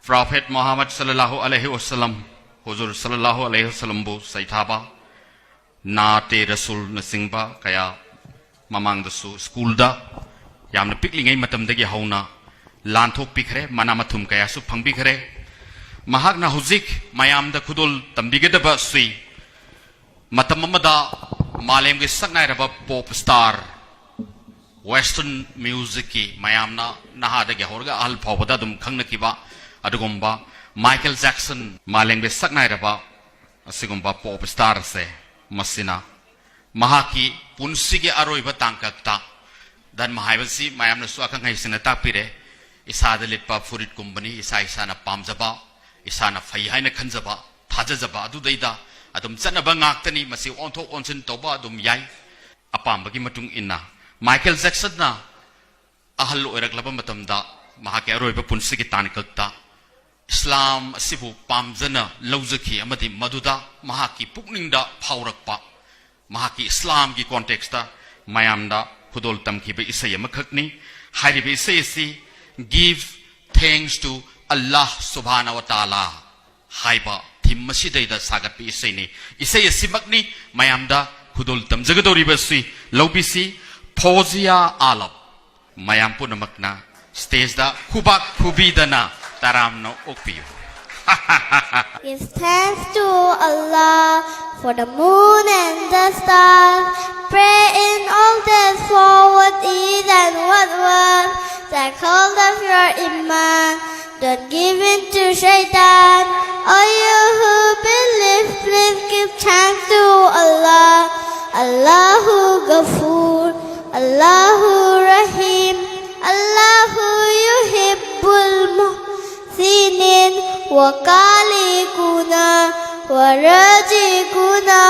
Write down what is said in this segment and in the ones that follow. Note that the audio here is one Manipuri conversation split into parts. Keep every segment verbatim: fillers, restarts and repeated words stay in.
Prophet Muhammad sallallahu alaihi wasallam, Huzur sallallahu alaihi wasallamꯕꯨ ꯁꯩꯊꯥꯕ, ꯅꯥꯇꯦ ꯔꯁꯨꯜꯅꯆꯤꯡꯕ ꯀꯌꯥ ꯃꯃꯥꯡꯗꯁꯨ ꯁ꯭ꯀꯨꯜꯗ ꯌꯥꯝꯅ ꯄꯤꯛꯂꯤꯉꯩ ꯃꯇꯝꯗꯒꯤ ꯍꯧꯅ ꯂꯥꯟꯊꯣꯛꯄꯤꯈ꯭ꯔꯦ, ꯃꯅꯥ ꯃꯊꯨꯝ ꯀꯌꯥꯁꯨ ꯐꯪꯕꯤꯈ꯭ꯔꯦ꯫ ꯃꯍꯥꯛꯅ ꯍꯧꯖꯤꯛ ꯃꯌꯥꯝꯗ ꯈꯨꯗꯣꯜ ꯇꯝꯕꯤꯒꯗꯕ ꯑꯁꯤ ꯃꯇꯝ ꯑꯃꯗ ꯃꯥꯂꯦꯝꯒꯤ ꯁꯛꯅꯥꯏꯔꯕ pop star, western musicꯀꯤ ꯃꯌꯥꯝꯅ ꯅꯍꯥꯗꯒꯤ ꯍꯧꯔꯒ ꯑꯍꯜ ꯐꯥꯎꯕꯗ ꯑꯗꯨꯝ ꯈꯪꯅꯈꯤꯕ ꯑꯗꯨꯒꯨꯝꯕ ꯃꯥꯏꯀꯦꯜ ꯖꯦꯛꯁꯟ, ꯃꯥꯂꯦꯝꯒꯤ ꯁꯛꯅꯥꯏꯔꯕ ꯑꯁꯤꯒꯨꯝꯕ pop star ꯑꯁꯦ, ꯃꯁꯤꯅ ꯃꯍꯥꯛꯀꯤ ꯄꯨꯟꯁꯤꯒꯤ ꯑꯔꯣꯏꯕ ꯇꯥꯡꯀꯛꯇ ꯙꯔꯃ ꯍꯥꯏꯕꯁꯤ ꯃꯌꯥꯝꯅꯁꯨ ꯑꯈꯪ ꯑꯍꯩꯁꯤꯡꯅ ꯇꯥꯛꯄꯤꯔꯦ, ꯏꯁꯥꯗ ꯂꯤꯠꯄ ꯐꯨꯔꯤꯠꯀꯨꯝꯕꯅꯤ, ꯏꯁꯥ ꯏꯁꯥꯅ ꯄꯥꯝꯖꯕ, ꯏꯁꯥꯅ ꯐꯩ ꯍꯥꯏꯅ ꯈꯟꯖꯕ, ꯊꯥꯖꯖꯕ ꯑꯗꯨꯗꯩꯗ ꯑꯗꯨꯝ ꯆꯠꯅꯕ ꯉꯥꯛꯇꯅꯤ꯫ ꯃꯁꯤ ꯑꯣꯟꯊꯣꯛ ꯑꯣꯟꯁꯤꯟ ꯇꯧꯕ ꯑꯗꯨꯝ ꯌꯥꯏ ꯑꯄꯥꯝꯕꯒꯤ ꯃꯇꯨꯡ ꯏꯟꯅ꯫ ꯃꯥꯏꯀꯦꯜ ꯖꯦꯛꯁꯟꯅ ꯑꯍꯜ ꯑꯣꯏꯔꯛꯂꯕ ꯃꯇꯝꯗ ꯃꯍꯥꯛꯀꯤ ꯑꯔꯣꯏꯕ ꯄꯨꯟꯁꯤꯒꯤ ꯇꯥꯡꯀꯛꯇ ꯏꯁꯂꯥꯝ ꯑꯁꯤꯕꯨ ꯄꯥꯝꯖꯅ ꯂꯧꯖꯈꯤ ꯑꯃꯗꯤ ꯃꯗꯨꯗ ꯃꯍꯥꯛꯀꯤ ꯄꯨꯛꯅꯤꯡꯗ ꯐꯥꯎꯔꯛꯄ, ꯃꯍꯥꯛꯀꯤ ꯏꯁꯂꯥꯝꯒꯤ contextꯇ ꯃꯌꯥꯝꯗ ꯈꯨꯗꯣꯜ ꯇꯝꯈꯤꯕ ꯏꯁꯩ ꯑꯃꯈꯛꯅꯤ꯫ ꯍꯥꯏꯔꯤꯕ ꯏꯁꯩ ꯑꯁꯤ Give Thanks to Allah Subhanahu wa Ta'ala ꯍꯥꯏꯕ theme ꯑꯁꯤꯗꯩꯗ ꯁꯥꯒꯠꯄ ꯏꯁꯩꯅꯤ꯫ ꯏꯁꯩ ꯑꯁꯤꯃꯛꯅꯤ ꯃꯌꯥꯝꯗ ꯈꯨꯗꯣꯜ ꯇꯝꯖꯒꯗꯧꯔꯤꯕꯁꯤ꯫ ꯂꯧꯕꯤꯁꯤ꯫ ꯐꯣꯖꯤꯌꯥ ꯑꯥꯂꯞ꯫ ꯃꯌꯥꯝ ꯄꯨꯝꯅꯃꯛꯅ stageꯗ ꯈꯨꯕꯥꯛ ꯈꯨꯕꯤꯗꯅ ꯇꯔꯥꯝꯅ ꯑꯣꯛꯄꯤꯌꯨ꯫ Give thanks to Allah for the moon and the stars. Pray in all days, forward, east and westward. Take hold of your iman, don't give in to shaitan. All you who believe, please give thanks to Allah. Allahu Ghafoor, Allahu Rahim, Allahu Yuhibbul Muhsinin, wa Khaliquna, wa Raziquna,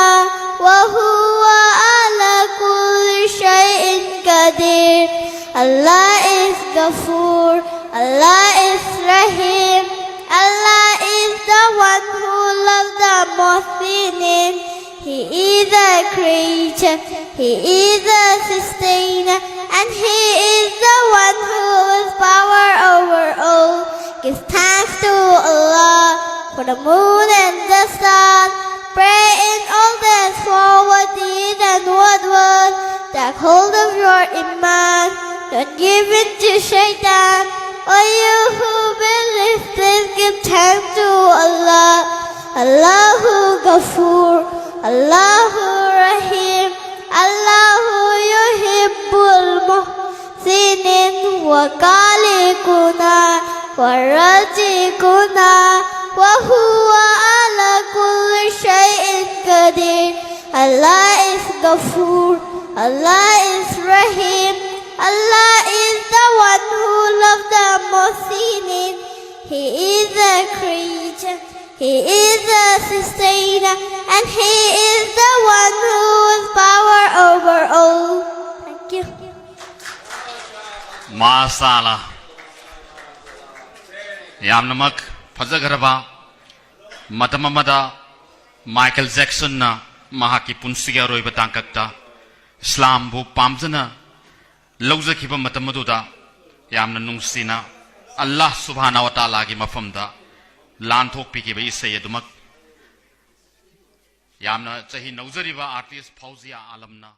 wa huwa ala kulli shay'in qadir. Allah is Ghafoor, Allah is Rahim, Allah is the one who loves the Muhsinin. He is the creator, He is the sustainer, and He is the one who has power over all. Give thanks to the moon and the sun. Pray in all days, forward deed and word word. Take hold of your iman, don't give in to shaitan. O you who believe, please give thanks to Allah. Allahu Ghafoor, Allahu Rahim, Allahu Yuhibbul Muhsinin, wa Khaliquna, wa Raziquna, wa huwa ala kulli shay'in qadir. Allah is Ghafoor, Allah is Rahim, Allah is the one who loves the Muhsinin. He is the creator, He is the sustainer, and He is the one who has power over all. Thank you. Masala. ꯌꯥꯝꯅꯃꯛ ꯐꯖꯈ꯭ꯔꯕ꯫ ꯃꯇꯝ ꯑꯃꯗ ꯃꯥꯏꯀꯦꯜ ꯖꯦꯛꯁꯟꯅ ꯃꯍꯥꯛꯀꯤ ꯄꯨꯟꯁꯤꯒꯤ ꯑꯔꯣꯏꯕ ꯇꯥꯡꯀꯛꯇ ꯏꯁꯂꯥꯝꯕꯨ ꯄꯥꯝꯖꯅ ꯂꯧꯖꯈꯤꯕ ꯃꯇꯝ ꯑꯗꯨꯗ ꯌꯥꯝꯅ ꯅꯨꯡꯁꯤꯅ ꯑꯜꯂꯥꯍ ꯁꯨꯕꯍꯥꯅ ꯋ ꯇꯥꯂꯥꯒꯤ ꯃꯐꯝꯗ ꯂꯥꯟꯊꯣꯛꯄꯤꯈꯤꯕ ꯏꯁꯩ ꯑꯗꯨꯃꯛ ꯌꯥꯝꯅ ꯆꯍꯤ ꯅꯧꯖꯔꯤꯕ ꯑꯥꯔꯇꯤꯁ ꯐꯧꯖꯤꯌꯥ ꯑꯥꯂꯝꯅ